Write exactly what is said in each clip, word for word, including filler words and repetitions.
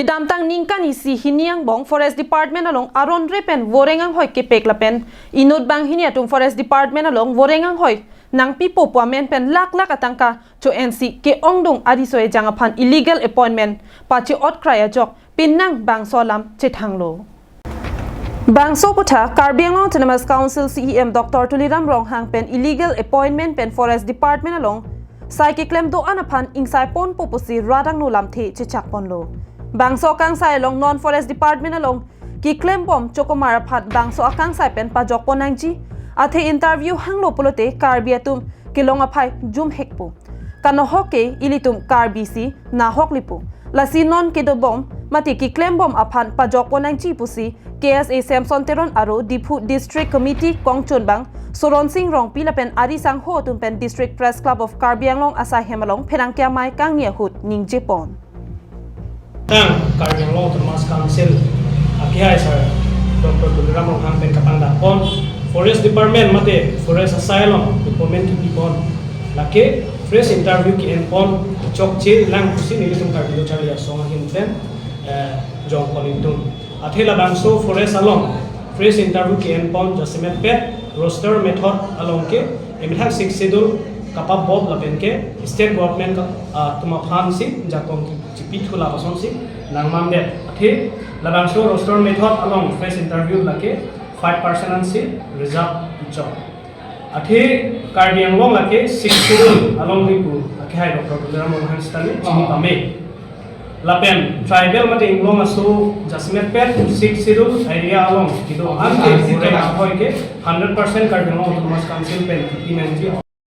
Kedamtang ningkan isi hini angbong Forest Department along aron re pen voreng anghoi kepek lapen inut banghini atum Forest Department along voreng anghoi nangpipo pu amen pen lakh lakh atangka cho-ensi ke-ongdung ariso ejang aphan illegal appointment pache-ot krai ajok pinnang bangso alam chethanglo. Bangso aphuthak Karbi Anglong Autonomous Council C E M Doctor Tuliram Ronghang pen illegal appointment pen Forest Department along sai keklem do-an aphan ingsai ponpo pusi rat angno lamthe chechak ponlo. Bangso akangsai along non Forest Department along keklem bom chokomar aphan bangso akangsai pen pajok pon nangji, athe interview hanglo pulote Karbi atum kelong aphai jum hekpo. Kanohok ke ilitum Karbi si nahok lipo. Lasi non kedo bom mate keklem bom aphan pajok pon nangji pusi K S A Samson Teron aro Diphu District Committee kongchunbang Soron Sing Rongpi lapen ari sangho atum pen District Press Club of Karbi Anglong asai hem along pherangke amei kangni ahut ningje pon. Tang Karbi Anglong Autonomous Council akehai sir Doctor Tuliram Ronghang pen kapangdak pon Forest Department mate Forest asai along appointment kipi pon, lake fresh interview ke-en pon chokche lang pusi nelitum Karbi Lo Charli Asong ahin pen, eh, jong pon itum. Athe labangso Forest along fresh interview ke-en pon jasemet pen roster method along ke emethang Sixth Schedule kapabop lapen ke State Government ka, ah, atum aphan si jakong chipithu la asonsi nangmandet. Athe labangso roster method along fresh interview lake five percent ansi reserve chok. Athe Karbi Anglong lake Sixth Schedule along ripu akehai Doctor Tuliram Ronghang sitame chini pame. Lapen tribal mate inglong aso jasemet pen Sixth Schedule area along kedo-an ke voreng anghoi ke hundred percent Karbi Anglong Autonomous Council pen kipi nangji.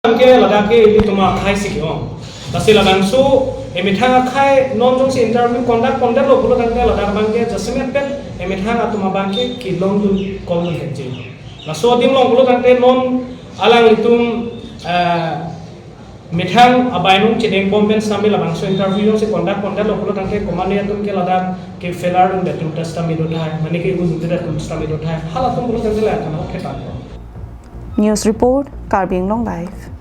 Anke ladak ke ilitum akhai si ke-ong. Lasi labangso emethang akhai non jongsi interview conduct kondetlo pulo tangte ladak abangke jasemet pen emethang atum abangke kelongdun kongdun hekje. Laso adim along pulo tangte non alanglitum, eh, methang abainung chedeng bom pen sitame labangso interview jongsi conduct kondetlo pulo tangte komatne atum ke ladak ke failure dunde atum ta sitame dothai, mane ke un dunde atum sitame dothai. Halatum pulo tangte la kano khetan. News report, Karbi Anglong Live.